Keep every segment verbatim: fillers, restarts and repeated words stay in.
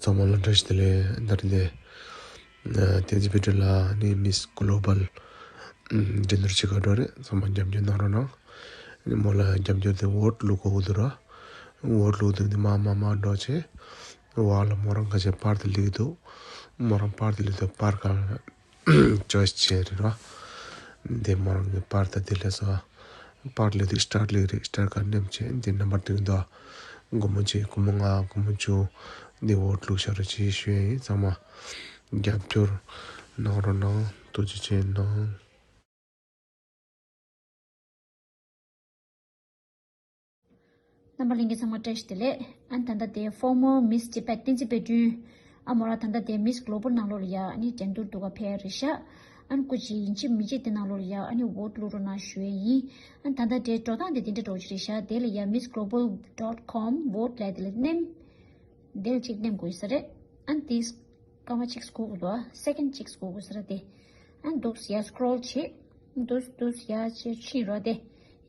ཚང་མ་ལ་བཀྲ་ཤིས་བདེ་ལེགས། ད་རེས་འདི་བསྟན་འཛིན་དཔལ་སྒྲོན་ལགས་ནི་མིས་གོ་ལོ་བལ་འགྲན་བསྡུར་བྱེད་ག་འགྲོ་རེད། ཚང་མ་རྒྱབ་སྐྱོར་གནང་རོགས་གནང་། ནི་མོ་ལ་རྒྱབ་སྐྱོར་དེ་ཝོ་ཊི་བླུག་དགོས་འདུག་ར། ཝོ་ཊི་བླུག་དུས་འདི་མ་མ་མ་འགྲོ་བྱེད། ཝ་ལ་མོ་རང་ཁ་ཆེ་པར་དེ་ལིག་འདུག་མོ་རང་པར་དེ་ལིག་འདུག་པར་ག་ཅོའི་སི་བྱས་རེད་ར། འདི་མོ་རང་གི་པར་དེ་དེ་ལས་སོ། པར་ལས་དེ་སི་ཊར་ལས་རེད། སི་ཊར་ག་ནེམ་བྱས་འདི་ནམ་བར་དུ་འདུག་སྒོར་མོ་གཅིག་སྒོར་མོ་ལྔ། སྒོར་མོ་བཅུ། འདི་ཝོ་ཊི་བླུག་ཤ་རུ་ཅིག་ཞུ་ཡ་ཡིན། ཚང་མ་རྒྱབ་སྐྱོར་གནང་རོགས་གནང་། ཐུགས་རྗེ་ཆེ་གནང་། རྣམ་པ་ལྷན་རྒྱས་ཚང་མ་བཀྲ་ཤིས་བདེ་ལེགས། ཨ་ནི་ད་ལྟ་དེ་ཕོར་མར་མིས་ཊི་བྷེཊ་བསྟན་འཛིན་དཔལ་སྒྲོན། ཨ་མོ་ར་ད་ལྟ་དེ་མིས་གོ་ལོ་བལ་ནང་ལོགས་ལ་ཡ་ཨ་ནི་འགྲན་བསྡུར་འདུག་ག་ཕེབས་རེད་ཤག་ཨ་ནི་སྐུ་མཁྱེན་ཡིན་གཅིག་མིན་གཅིག་དེ་ནང་ལོགས་ལ་ཡ་ཨ་ནི་ཝོ་ཊི་བླུག་རོགས་གནང་ཞུ་ཡས་ཡིན། ཨ་ནི་ད་ལྟ་དེ་འགྲོ་སྟངས་དེ་དེ་འདྲ་འདྲ་བོ་ཅིག་རེད་ཤག་དེ་ལ་ཡ་མིས་གོ་ལོ་བལ་ཌོཊ་ཀོམ་ཝོ་ཊི་ལབ་དེ་ལ་ནེམ། དེ་ལ་གཅིག་ནེམ་དགོས་ས་རེད། ཨ་ནི་དེ་སྐར་མ་གཅིག་སྒུག་དགོས་འདུག་ཨ། སེ་ཀེན་ཌི་གཅིག་སྒུག་དགོས་ས་རེད་དེ། ཨ་ནི་འདུག་སེ་ཡར་སི་ཀོ་རོལ་བྱེད། འདུག་འདུག་སེ་ཡར་བྱེད་ཕྱིན་རོགས་དེ།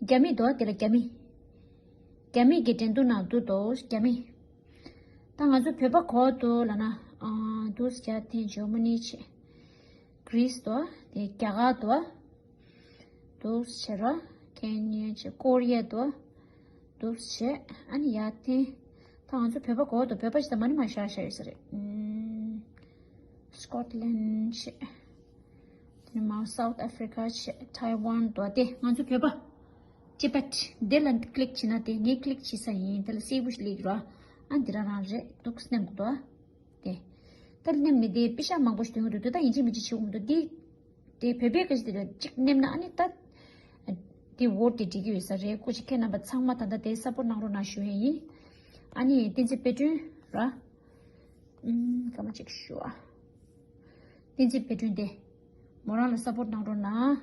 རྒྱ་མི་འདུག་ཨ། དེ་ལ་རྒྱ་མི། རྒྱ་མི་གི་འགྲན་བསྡུར་ནང་འདུག་འདུག་རྒྱ་མི། ད་ང་ཚོ་བོད་པ་ག་པར་འདུག་ལབ་ན། ཨ། འདུག་སེ་རྒྱ་དེ་ཇར་མ་ནི་བྱེད། གྷི་རིས་འདུག་ཨ། དེ་རྒྱ་གར་འདུག་ཨ། འདུག་སེ་བྱེད་རོགས། ཁེན་ཡ་བྱེད། ཀོ་རི་ཡ་འདུག་ཨ། འདུག་སེ་བྱེད། ཨ་ནི་ཡར་འཐེན། ད་ང་ཚོ་བོད་པ་ག་པར་འདུག་བོད་པ་ཞིག་ད་མ་ནི་མ་ཤར་ཤར་ཡོད་ས་རེད། ཨུམ། སི་ཀོཊ་ལེན་ཌི་བྱེད། དེ་ནས་མར་སའུཐ་ཨ་ཧྥི་རི་ཀ་བྱེད། ཐའེ་ཝན་འདུག་ཨ། དེ་ང་ཚོ་བོད་པ། ཊི་བྷེཊ་འདི་ལ་ཀི་ལིག་བྱེད་ན་དེ་ངས་ཀི་ལིག་བྱེད་ས་ཡིན། དེ་ལ་སེར་པོ་ཞིག་སླེབས་ཀྱི་རེད་བ། ཨ་འདི་རང་རང་རེད། འདུག་སེ་ནེམ་དགོས་འདུག་ཨ། དེ། ད་ནེམ་ནས་དེ་པེ་ཤག་མང་པོ་ཞིག་ཐོན་གྱི་འདུག་དེ་ད་ཡིན་གཅིག་མིན་གཅིག་བྱེད་དགོས་མི་འདུག་དེ། དེ་བོད་པའི་སྐད་ཆ་དེ་ལ་གཅིག་ནེམ་ན་ཨ་ནི་ད། དེ་ཝོ་ཊི་དེ་འགྲིག་གི་ཡོད་ས་རེད། སྐུ་མཁྱེན་ཁྱེད་རྣམ་པ་ཚང་མ་ད་ལྟ་དེ་སཔོརཊ་གནང་རོགས་གནང་ཞུ་ཡས་ཡིན། ཨ་ནི་བསྟན་འཛིན་དཔལ་སྒྲོན་ར། ཨུམ། སྐར་མ་གཅིག་ཞུ་ཨ། བསྟན་འཛིན་དཔལ་སྒྲོན་དེ། མོ་རང་ལ་སཔོརཊ་གནང་རོགས་གནང་།